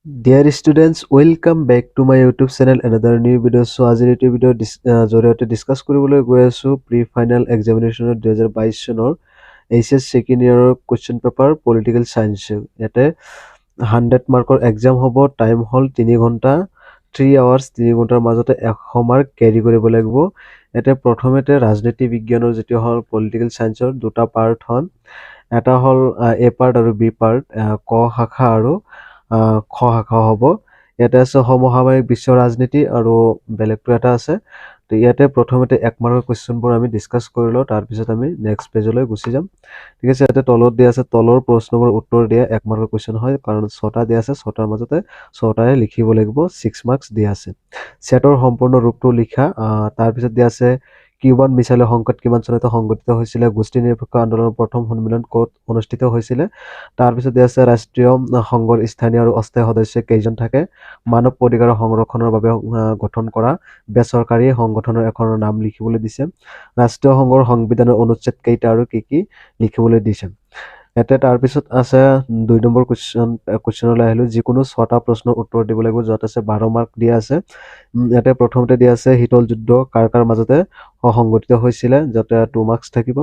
Dear students, welcome back to my YouTube channel, another new video. So আজিৰ এইটো video' জৰিয়তে discuss কৰিবলৈ গৈ আছোঁ প্ৰি ফাইনেল এক্সামিনেশ্যনৰ 2022 চনৰ এইচ এছ ছেকেণ্ড ইয়েৰৰ কুৱেশ্যন পেপাৰ, পলিটিকেল চায়েন্স। ইয়াতে 100 মাৰ্কৰ এক্সাম হ'ব। টাইম হ'ল 3 ঘণ্টা, 3 আৱাৰ্ছ। 3 ঘণ্টাৰ মাজতে 100 মাৰ্ক কেৰি কৰিব লাগিব। ইয়াতে প্ৰথমতে ৰাজনীতি বিজ্ঞানৰ যিটো হ'ল পলিটিকেল চায়েন্সৰ দুটা পাৰ্ট হয়। এটা হ'ল এ পাৰ্ট আৰু বি পাৰ্ট, ক শাখা আৰু খ শাখা হ'ব। ইয়াতে আছে সমসাময়িক বিশ্ব ৰাজনীতি আৰু বেলেগটো এটা আছে। তো ইয়াতে প্ৰথমতে 1 মাৰ্কৰ কুৱেশ্যনবোৰ আমি ডিছকাছ কৰি লওঁ, তাৰপিছত আমি নেক্সট পেজলৈ গুচি যাম। ঠিক আছে। ইয়াতে তলত দিয়া আছে, তলৰ প্ৰশ্নবোৰ উত্তৰ দিয়া। 1 মাৰ্কৰ কুৱেশ্যন হয়, কাৰণ ছটা দিয়া আছে, ছটাৰ মাজতে ছটাৰে লিখিব লাগিব। 6 মাৰ্কছ দিয়া আছে। ছেটৰ সম্পূৰ্ণ ৰূপটো লিখা। তাৰপিছত দিয়া আছে, কিউবান মিছাইলৰ সংকট কিমান চনতে সংঘটিত হৈছিলে? গোষ্ঠী নিৰপেক্ষ আন্দোলনৰ প্ৰথম সন্মিলন ক'ত অনুষ্ঠিত হৈছিলে? তাৰপিছত দিয়া আছে, ৰাষ্ট্ৰীয় সংঘৰ স্থানীয় আৰু অস্থায়ী সদস্য কেইজন থাকে? মানৱ অধিকাৰৰ সংৰক্ষণৰ বাবে গঠন কৰা বেচৰকাৰী সংগঠনৰ এখনৰ নাম লিখিবলৈ দিছে। ৰাষ্ট্ৰীয় সংঘৰ সংবিধানৰ অনুচ্ছেদ কেইটা আৰু কি কি লিখিবলৈ দিছে ইয়াতে। তাৰপিছত আছে 2 নম্বৰ কুৱেশ্যন। কুৱেশ্যনলৈ আহিলোঁ। যিকোনো ছটা প্ৰশ্নৰ উত্তৰ দিব লাগিব, য'ত আছে 12 মাৰ্ক দিয়া আছে। ইয়াতে প্ৰথমতে দিয়া আছে, শীতল যুদ্ধ কাৰ কাৰ মাজতে সংঘটিত হৈছিলে? য'ত 2 মাৰ্কছ থাকিব।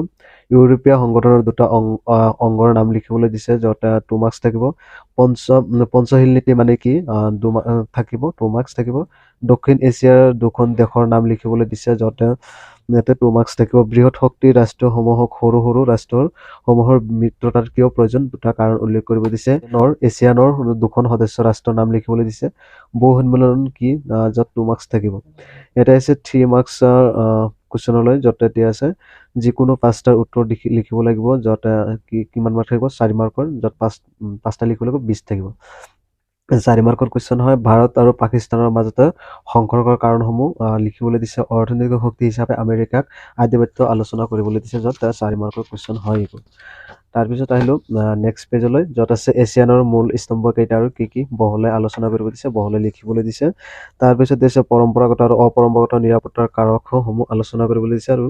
ইউৰোপীয় সংগঠনৰ দুটা অংগৰ নাম লিখিবলৈ দিছে, য'ত 2 মাৰ্কছ থাকিব। পঞ্চশীল নীতি মানে কি? থাকিব, 2 মাৰ্কছ থাকিব। দক্ষিণ এছিয়াৰ দুখন দেশৰ নাম লিখিবলৈ দিছে, য'ত ইয়াতে 2 মাৰ্কছ থাকিব। বৃহৎ শক্তি ৰাষ্ট্ৰসমূহক সৰু সৰু ৰাষ্ট্ৰসমূহৰ মিত্ৰতাৰ কিয় প্ৰয়োজন, দুটা কাৰণ উল্লেখ কৰিব দিছে। এছিয়ানৰ দুখন সদস্য ৰাষ্ট্ৰৰ নাম লিখিবলৈ দিছে। বহু সন্মিলন কি? য'ত 2 মাৰ্কছ থাকিব। ইয়াতে আছে 3 মাৰ্কছৰ কুৱেশ্যনলৈ, য'ত দিয়া আছে যিকোনো পাঁচটাৰ উত্তৰ লিখিব লাগিব, য'ত কি কিমান মাৰ্ক থাকিব? 4 মাৰ্কৰ, য'ত পাঁচটা লিখিব লাগিব, 20 থাকিব। 4 মাৰ্কৰ কুৱেশ্যন হয়। ভাৰত আৰু পাকিস্তানৰ মাজতে সংঘৰ্ষৰ কাৰণসমূহ লিখিবলৈ দিছে। অৰ্থনৈতিক শক্তি হিচাপে আমেৰিকাক আধিপত্য আলোচনা কৰিবলৈ দিছে, য'ত 4 মাৰ্কৰ কুৱেশ্যন হয় এইবোৰ। তাৰপিছত আহিলোঁ নেক্সট পেজলৈ, য'ত আছে এছিয়ানৰ মূল স্তম্ভ কেইটা আৰু কি কি, বহলাই আলোচনা কৰিব দিছে, বহলাই লিখিবলৈ দিছে। তাৰপিছত দিছে, পৰম্পৰাগত আৰু অপৰম্পৰাগত নিৰাপত্তাৰ কাৰকসমূহ আলোচনা কৰিবলৈ দিছে আৰু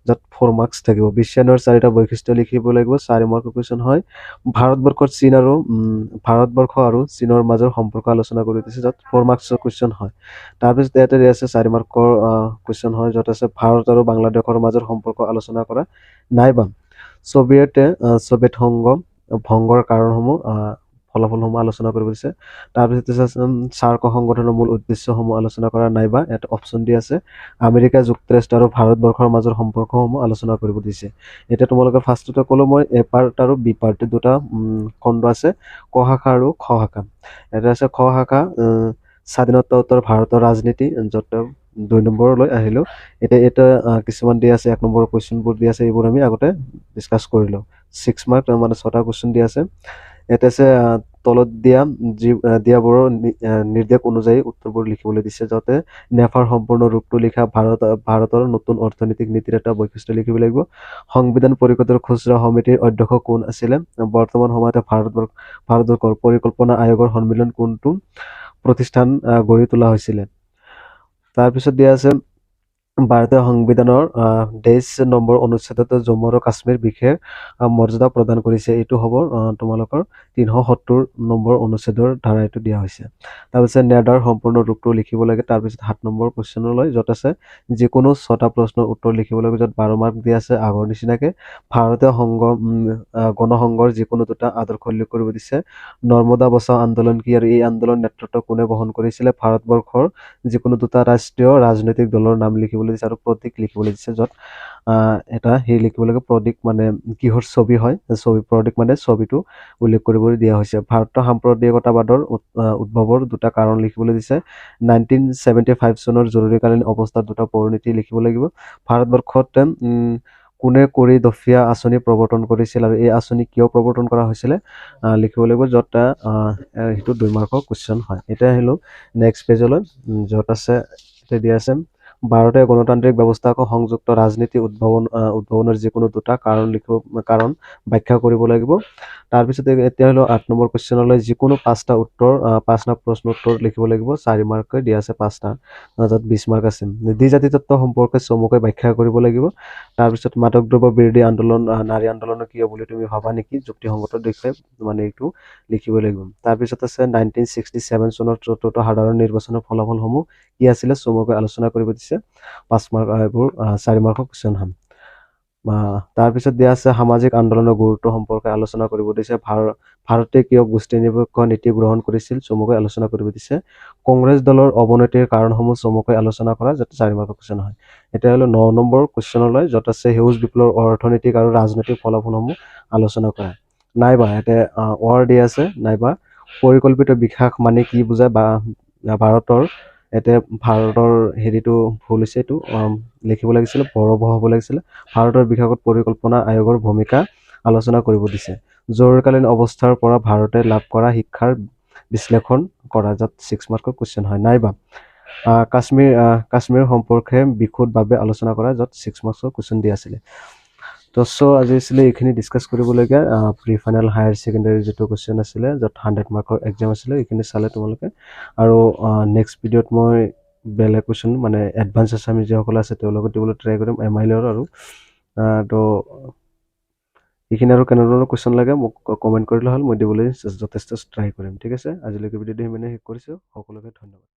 য'ত 4 মাৰ্কছ থাকিব। বিশ্বায়নৰ চাৰিটা বৈশিষ্ট্য লিখিব লাগিব, 4 মাৰ্কৰ কুৱেশ্যন হয়। ভাৰতবৰ্ষ আৰু চীনৰ মাজৰ সম্পৰ্ক আলোচনা কৰি দিছে, য'ত 4 মাৰ্কছৰ কুৱেশ্যন হয়। তাৰপিছত ইয়াতে দিয়া আছে 4 মাৰ্কৰ কুৱেশ্যন হয়, য'ত আছে ভাৰত আৰু বাংলাদেশৰ মাজৰ সম্পৰ্ক আলোচনা কৰা, নাইবা ছোভিয়েট সংঘ ভংগৰ কাৰণসমূহ, ফলাফলসমূহ আলোচনা কৰিব দিছে। তাৰপিছত আছে চাৰ্ক সংগঠনৰ মূল উদ্দেশ্যসমূহ আলোচনা কৰা, নাইবা ইয়াত অপশ্যন দি আছে আমেৰিকা যুক্তৰাষ্ট্ৰ আৰু ভাৰতবৰ্ষৰ মাজৰ সম্পৰ্কসমূহ আলোচনা কৰিব দিছে। এতিয়া তোমালোকে ফাৰ্ষ্টতে ক'লোঁ মই, এ পাৰ্ট আৰু বি পাৰ্ট দুটা খণ্ড আছে, ক শাখা আৰু খ শাখা। ইয়াতে আছে খ শাখা, স্বাধীনতা ভাৰতৰ ৰাজনীতি, য'ত 2 নম্বৰলৈ আহিলোঁ। এতিয়া এটা কিছুমান দিয়া আছে, 1 নম্বৰৰ কুৱেশ্যনবোৰ দিয়া আছে, এইবোৰ আমি আগতে ডিছকাছ কৰিলোঁ। 6 মাৰ্ক মানে ছটা কুৱেশ্যন দিয়া আছে। ইয়াতে আছে তলত দিয়া যি দিয়াবোৰৰ নিৰ্দেশ অনুযায়ী উত্তৰবোৰ লিখিবলৈ দিছে, যাতে নেফাৰ সম্পূৰ্ণ ৰূপটো লিখা, ভাৰতৰ নতুন অৰ্থনৈতিক নীতিৰ এটা বৈশিষ্ট্য লিখিব লাগিব, সংবিধান পৰিষদৰ খচৰা সমিতিৰ অধ্যক্ষ কোন আছিলে, বৰ্তমান সময়তে ভাৰতবৰ্ষৰ পৰিকল্পনা আয়োগৰ সন্মিলন কোনটো প্ৰতিষ্ঠান গঢ়ি তোলা হৈছিলে। তাৰপিছত দিয়া আছে, ভাৰতীয় সংবিধানৰ ডেছ নম্বৰ অনুচ্ছেদত জম্মু আৰু কাশ্মীৰ বিশেষ মৰ্যাদা প্ৰদান কৰিছে। এইটো হ'ব তোমালোকৰ 370 নম্বৰ অনুচ্ছেদৰ ধাৰা এইটো দিয়া হৈছে। তাৰপিছত নেডাৰ সম্পূৰ্ণ ৰূপটো লিখিব লাগে। তাৰপিছত 7 নম্বৰ কুৱেশ্যনলৈ, য'ত আছে যিকোনো ছটা প্ৰশ্নৰ উত্তৰ লিখিব লাগিব, য'ত 12 মাৰ্ক দিয়া আছে। আগৰ নিচিনাকে ভাৰতীয় গণসংঘৰ যিকোনো দুটা আদৰ্শ উল্লেখ কৰিব দিছে। নৰ্মদা বচাও আন্দোলন কি আৰু এই আন্দোলন নেতৃত্ব কোনে বহন কৰিছিলে? ভাৰতবৰ্ষৰ যিকোনো দুটা ৰাষ্ট্ৰীয় ৰাজনৈতিক দলৰ নাম লিখিবলৈ দিছে আৰু প্ৰতীক লিখিবলৈ দিছে, য'ত এটা সেই লিখিব লাগে, প্ৰতীক মানে কিহৰ ছবি হয়, ছবি, প্ৰতীক মানে ছবিটো উল্লেখ কৰিবলৈ দিয়া হৈছে। ভাৰতীয় সাম্প্ৰদায়িকতাবাদৰ উদ্ভৱৰ দুটা কাৰণ লিখিবলৈ দিছে। 1975 চনৰ জৰুৰীকালীন অৱস্থাৰ দুটা পৰিণতি লিখিব লাগিব। ভাৰতবৰ্ষত কোনে 20 দফীয়া আঁচনি প্ৰৱৰ্তন কৰিছিল আৰু এই আঁচনি কিয় প্ৰৱৰ্তন কৰা হৈছিলে লিখিব লাগিব, য'ত সেইটো 2 মাৰ্কৰ কুৱেশ্যন হয়। এতিয়া আহিলোঁ নেক্সট পেজলৈ, য'ত আছে এতিয়া দিয়া আছে ভাৰতীয় গণতান্ত্ৰিক ব্যৱস্থাক সংযুক্ত ৰাজনীতি উদ্ভাৱনৰ যিকোনো দুটা কাৰণ লিখিব, কাৰণ ব্যাখ্যা কৰিব লাগিব। তাৰপিছতে এতিয়া হ'লো 8 নম্বৰ কুৱেশ্যনলৈ, যিকোনো 5টা উত্তৰ, 5টা প্ৰশ্ন উত্তৰ লিখিব লাগিব। 4 মাৰ্ককৈ দিয়া আছে 5টা, য'ত 20 মাৰ্ক আছে। দ্বিজাতি তত্ত্ব সম্পৰ্কে চমুকৈ ব্যাখ্যা কৰিব লাগিব। তাৰপিছত মাদক দ্ৰব্য বিৰোধী আন্দোলন নাৰী আন্দোলনৰ কিয় বুলি তুমি ভাবা নেকি, যুক্তিসংগত দেখুৱাই মানে এইটো লিখিব লাগিব। তাৰপিছত আছে 1967 চনৰ চতুৰ্থ সাধাৰণ নিৰ্বাচনৰ ফলাফলসমূহ কি আছিলে চমুকৈ আলোচনা কৰিব দিছে। 5 মাৰ্ক, এইবোৰ 4 মাৰ্কৰ কুৱেশ্যন হয়। তাৰপিছত দিয়া আছে সামাজিক আন্দোলনৰ গুৰুত্ব সম্পৰ্কে আলোচনা কৰিব দিছে। ভাৰতে কিয় গোষ্ঠী নিৰপেক্ষ নীতি গ্ৰহণ কৰিছিল চমুকৈ আলোচনা কৰিব দিছে। কংগ্ৰেছ দলৰ অৱনতিৰ কাৰণসমূহ চমুকৈ আলোচনা কৰা, যাতে 4 মাৰ্কৰ কুৱেশ্যন হয়। এতিয়া হ'লো 9 নম্বৰ কুৱেশ্যনলৈ, য'ত আছে সেউজ বিপ্লৱৰ অৰ্থনৈতিক আৰু ৰাজনৈতিক ফলাফলসমূহ আলোচনা কৰা। নাইবা ইয়াতে ৱাৰ দিয়া আছে, নাইবা পৰিকল্পিত বিকাশ মানে কি বুজায়, বা ভাৰতৰ, ইয়াতে ভাৰতৰ হেৰিটো ভুল হৈছে, এইটো লিখিব লাগিছিলে বৰব হ'ব লাগিছিলে। ভাৰতৰ বিকাশত পৰিকল্পনা আয়োগৰ ভূমিকা আলোচনা কৰিব দিছে। জৰুৰীকালীন অৱস্থাৰ পৰা ভাৰতে লাভ কৰা শিক্ষাৰ বিশ্লেষণ কৰা, য'ত 6 মাৰ্কৰ কুৱেশ্যন হয়। নাইবা কাশ্মীৰ সম্পৰ্কে বিশুদ্ধভাৱে আলোচনা কৰা, য'ত 6 মাৰ্কছৰ কুৱেশ্যন দিয়া আছিলে। তো চ' আজি আছিলে এইখিনি ডিছকাছ কৰিবলগীয়া প্ৰি ফাইনেল হায়াৰ ছেকেণ্ডেৰী যিটো কুৱেশ্যন আছিলে, য'ত 100 মাৰ্কৰ এক্সাম আছিলে, এইখিনি চালে তোমালোকে। আৰু নেক্সট ভিডিঅ'ত মই বেলেগ কুৱেশ্যন মানে এডভান্স আছামিজ যিসকল আছে তেওঁলোকক দিবলৈ ট্ৰাই কৰিম, এম আই এলৰ। আৰু তো এইখিনি আৰু কেনেধৰণৰ কুৱেশ্যন লাগে মোক কমেণ্ট কৰিলে হ'ল, মই দিবলৈ যথেষ্ট ট্ৰাই কৰিম। ঠিক আছে, আজিলৈকে ভিডিঅ'টো সিমানেই শেষ কৰিছোঁ। সকলোকে ধন্যবাদ।